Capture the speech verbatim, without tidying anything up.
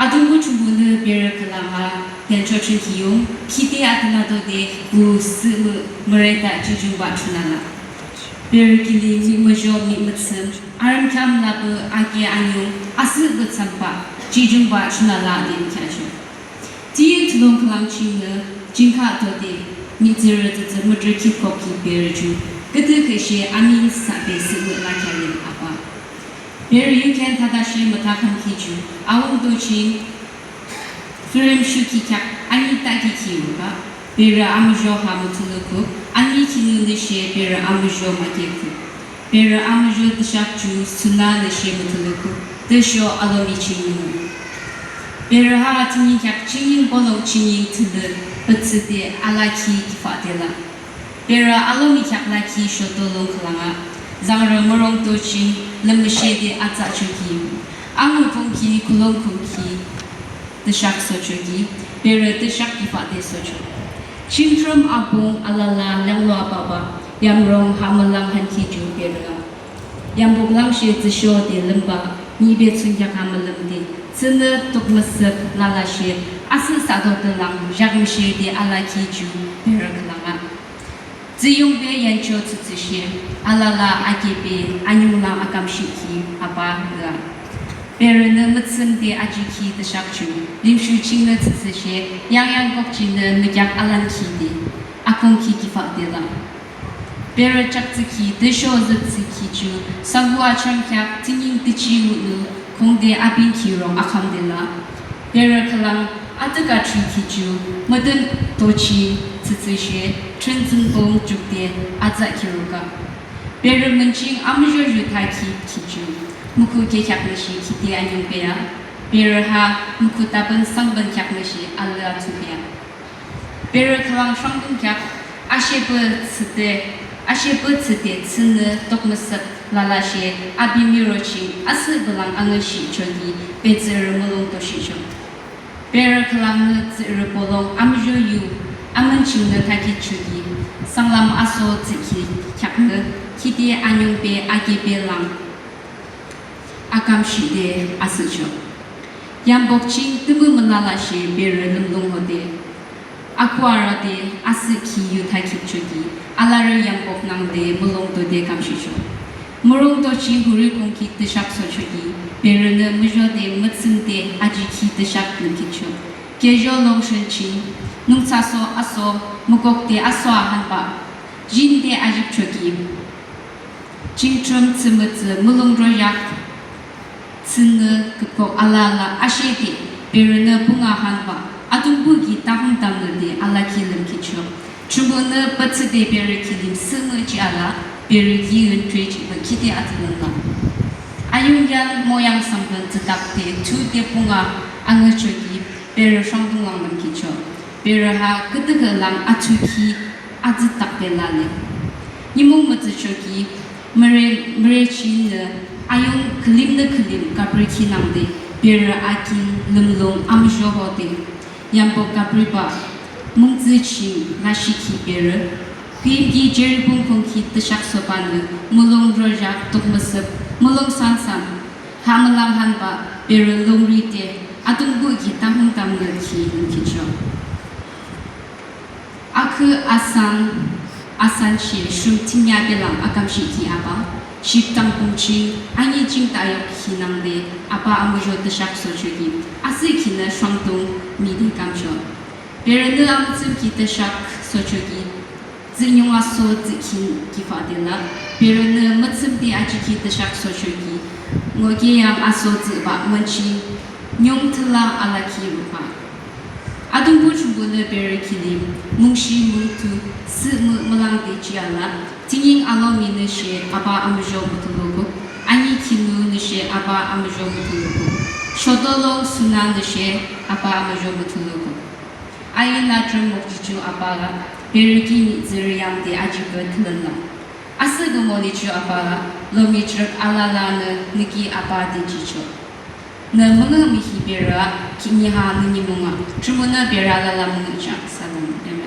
Atungpuh Thrünpuhnü berü khülang a yancho ching ki yung, khide athana tode u sühmüh müreda jihjungbah thrüna la. Berü kilim mihmuzho mihmüthsüm, arümkheam lapü ake anyung asühpü thsambah jihjungbah thrüna la de mükheahcho. Tüshe thulung khülang chingnü jingkha tode mihtsürü tsütsü mütrü khipkhukki berü ju küdükhüh she amin sabe sühmüh lakheah le aba. Berü yukhen thadashe müthakham ki ju awung to ching Fürim shuki kheak ani taki ki ruka, berü amuzho ha müthulukuk, ani kinunü she berü amuzho makekuk. Berü amuzho tüshak ju suna nü she müthulukuk, tüsho alomi chingnü. Berü ha tüni kheak chingin bolong chingin tünü, pütsüde alaki kifade la. Berü alomi kheak laki shoto lung khülang a, zangrü mürong to ching lümüshede atsa choki. Angu pungki kulong pungki tüshak sochoki, berü tüshak kifade socho. Chingthrüm apung alala langlo apapa, yamrong hamülang hanki ju berü a. Yambuk lang she tsüsho de lümba, nyibe tsunkyak hamülüm de, tsünü tukmüsüp lala she, asüh sado de lang, jak müshe de alaki ju berü khülang a. Tsüyungbe yancho tsütsüshe, alala akebe anyunglang akamshiki aba lüa. Berünü mütsümde ajiki tüshak ju, limshu chingnü tsütsüshe, yangyang kokchinü mükyak alankide, akongki kifade la. Berü chaktsüki, tüsho zütsüki ju, sangbu acham kheak, tinging tüchi mutlu, kongde abinki rong akamde la. Berü khülang atüka thruki ju, müdün tochi tsütsüshe, trinzin bong jukde atsa kiruka. Berü münching amuzho yu thaki ki ju, muku kekyak nüshi kide anyung beya. Berü ha muku tabün sangbün kyak nüshi alü atsu beya. Berü khülang shangdung kyak, ashepü tsüde, ashepü tsüde tsünü tokmüsüp lalashe, abi miroching asüh bulang angüshi choki, betsürü mulong toshi cho. Berü khülangnü tsürü bolong amuzho yu, amünchingnü thaki choki, sanglam aso tsiki kyaknü, kide anyungbe akebe lang akamshide asüh cho. Yambok ching tümü mülalashe berü lümlung hode. Akuarade asüh ki yu thakip choki, alarü yambok nangde mulong tode kamshi cho. Murung tochi huri kongki tüshak sochoki, berünü muzhode mütsümde ajiki tüshak lümkitcho. Kejo longshen ching, nungtsaso aso, mukokde aso ahanba, jinde ajik choki. Chingchon tsümütsü mulong royak, tsünü küpkok alala ashede, berünü punga hanba, adungbuki tahung tamnüde alaki lümkitcho. Chungbunü patsüde berü kilim sümüchi ala, berü ki yun trechi bakide atülümla. Ayung yang moyang sangpün tsütakde tude punga angüchoki berü shangdung lang lümkitcho. Berü ha kütükü lang atuki atsütakde lale. Nimung mütsüchoki, müre, mürechinü, ayung külimnü külim kaprü kinangde, berü akin lümlung amzhohode. Yambo kapriba, mungtsü ching, nashiki berü, küyimki jeribung kongki tüshak sobanü, mulong rojak tokmüsüp, mulong sansan, hamülang hanba, berü longride, adungbuki tahung tamnü ki lümkitcho. Akü asan, asan shi shum tinya belang akamshiki aba, ship tangpung ching, anyi ching tayok hinangde, aba amuzho tüshak sochoki, asükinü shwangtung mide kamcho. Berünü amütsümki tüshak sochoki, zinyung aso zikin kifadela, berünü mütsümde ajiki tüshak sochoki, ngoke yang aso ziba münchi, nyung tüla alaki rupa. Adungbu Thrünpuhnü berü kilim, mungshi mungtu, sümü mülangde jiala, tinging alomi nüshe aba amuzho mütuluku, ani kinu nüshe aba amuzho mütuluku, shodolong suna nüshe aba amuzho mütuluku. Ayi na trem mokjichu aba la, berü ki mihtsürü yamde ajibü tülenla. Asügü molichu aba la, lomi trük alalanü nüki aba de jicho. Nü müngü mihi berü a, kini ha nü nimung a, Thrünpuhnü berü alala müngüchang. Salom, amen.